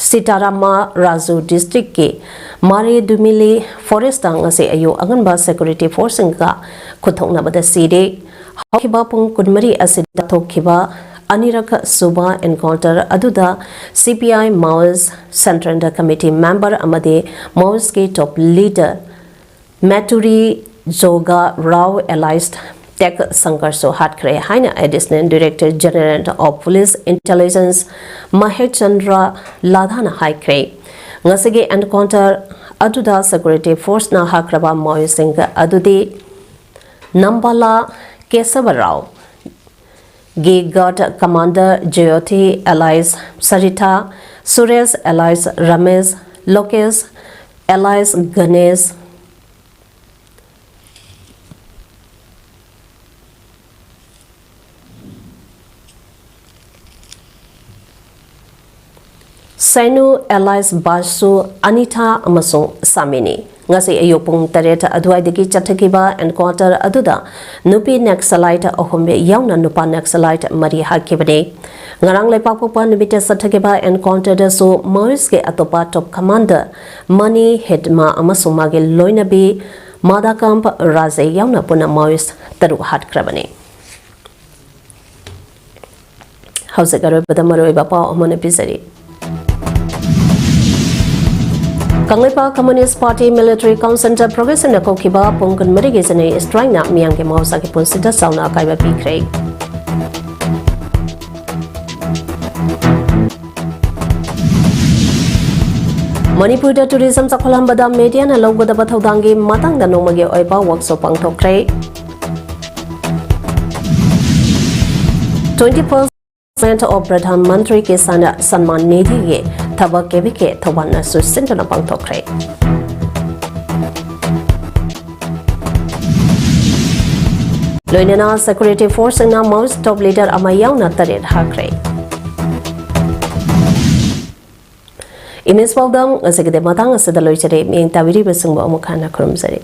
ꯁꯤꯇꯥꯔꯥꯃ ꯔꯥꯖꯨ district ꯀꯤ ꯃꯥꯔꯦ ꯗꯨꯃꯤꯂꯤ forest ꯇ ꯉꯁꯤ ꯑꯌꯨꯛ ꯑꯉꯟꯕ security force ꯁꯤꯡꯒ ꯈꯨꯠꯊꯣꯛꯅꯕꯗ ꯁꯤꯔꯦ꯫ ꯍꯧꯈꯤꯕ ꯄꯨꯡ ꯀꯨꯟꯃꯔꯤ ꯑꯁꯤꯗ ꯊꯣꯛꯈꯤꯕ ꯑꯅꯤꯔꯛ ꯁꯨꯕ encounter ꯑꯗꯨꯗ C P I Maoist Central Committee member ꯑꯃꯗꯤ Maoist ꯀꯤ top leader ꯃꯦꯇꯨꯔꯤ yoga Rao alias ꯇꯦꯛ ꯁꯪꯀꯔꯁꯨ ꯍꯥꯠꯈ꯭ꯔꯦ ꯍꯥꯏꯅ Additional Director General of Police Intelligence Mahesh Chandra ꯂꯥꯙꯥꯅ ꯍꯥꯏꯈ꯭ꯔꯦ꯫ ꯉꯁꯤꯒꯤ encounter ꯑꯗꯨꯗ security force ꯅ ꯍꯥꯠꯈ꯭ꯔꯕ Maoist ꯁꯤꯡ ꯑꯗꯨꯗꯤ ꯅꯝꯕꯥꯂꯥ ꯀꯦꯁꯕ ꯔꯥꯎ ꯒꯤ guard commander ꯖꯌꯣꯊꯤ alias ꯁꯔꯤꯊꯥ, Suresh alias Ramesh, ꯂꯣꯀꯦꯁ alias Ganesh, ꯁꯦꯅꯨ alias ꯕꯥꯁꯨ, ꯑꯅꯤꯊꯥ ꯑꯃꯁꯨꯡ ꯁꯥꯃꯤꯅꯤ꯫ ꯉꯁꯤ ꯑꯌꯨꯛ ꯄꯨꯡ ꯇꯔꯦꯠ ꯑꯗꯨꯋꯥꯏꯗꯒꯤ ꯆꯠꯊꯈꯤꯕ encounter ꯑꯗꯨꯗ ꯅꯨꯄꯤ Naxalite ꯑꯍꯨꯝ ꯌꯥꯎꯅ ꯅꯨꯄꯥ Naxalite ꯃꯔꯤ ꯍꯥꯠꯈꯤꯕꯅꯤ꯫ ꯉꯔꯥꯡ ꯂꯩꯄꯥꯛꯄꯣꯛꯄ ꯅꯨꯃꯤꯠꯇ ꯆꯠꯊꯈꯤꯕ encounter ꯗꯁꯨ Maoist ꯀꯤ ꯑꯇꯣꯞꯄ top commander ꯃꯅꯤ ꯍꯦꯗꯃꯥ ꯑꯃꯁꯨꯡ ꯃꯥꯒꯤ ꯂꯣꯏꯅꯕꯤ ꯃꯥꯗꯥꯀꯥꯝ ꯔꯥꯖꯦ ꯌꯥꯎꯅ ꯄꯨꯟꯅ Maoist ꯇꯔꯨꯛ ꯍꯥꯠꯈ꯭ꯔꯕꯅꯤ꯫ ꯍꯧꯖꯤꯛ ꯑꯔꯣꯏꯕꯗ ꯃꯔꯨꯑꯣꯏꯕ ꯄꯥꯎ ꯑꯃꯅ ꯄꯤꯖꯔꯤ꯫ Kangleipak Communist Party Military Council ꯗ Progressive ꯅ ꯀꯧꯈꯤꯕ ꯄꯨꯡ ꯀꯨꯟꯃꯔꯤꯒꯤ general strike ꯅ ꯃꯤꯌꯥꯝꯒꯤ ꯃꯍꯧꯁꯥꯒꯤ ꯄꯨꯟꯁꯤꯗ ꯆꯥꯎꯅ ꯑꯀꯥꯏꯕ ꯄꯤꯈ꯭ꯔꯦ꯫ ꯃꯅꯤꯄꯨꯔꯗ tourism ꯆꯥꯎꯈꯠꯍꯟꯕꯗ media ꯅ ꯂꯧꯒꯗꯕ ꯊꯧꯗꯥꯡꯒꯤ ꯃꯇꯥꯡꯗ ꯅꯣꯡꯃꯒꯤ ꯑꯣꯏꯕ workshop ꯄꯥꯡꯊꯣꯛꯈ꯭ꯔꯦ꯫ Twenty first of Pradhan Mantri Kisan Samman Nidhi ꯒꯤ ꯊꯕꯛ K V K ꯊꯧꯕꯥꯜꯅ ꯁꯨ ꯁꯤꯟꯗꯨꯅ ꯄꯥꯡꯊꯣꯛꯈ꯭ꯔꯦ꯫ ꯂꯣꯏꯅꯅ security force ꯁꯤꯡꯅ Maoist top leader ꯑꯃ ꯌꯥꯎꯅ ꯇꯔꯦꯠ ꯍꯥꯠꯈ꯭ꯔꯦ꯫ Image ꯄꯥꯎꯗꯝ ꯉꯁꯤꯒꯤꯗꯤ ꯃꯇꯥꯡ ꯑꯁꯤꯗ ꯂꯣꯏꯖꯔꯦ꯫ ꯃꯤꯠꯌꯦꯡ ꯇꯥꯕꯤꯔꯤꯕꯁꯤꯡꯕꯨ ꯑꯃꯨꯛ ꯍꯟꯅ ꯈꯨꯔꯨꯝꯖꯔꯤ꯫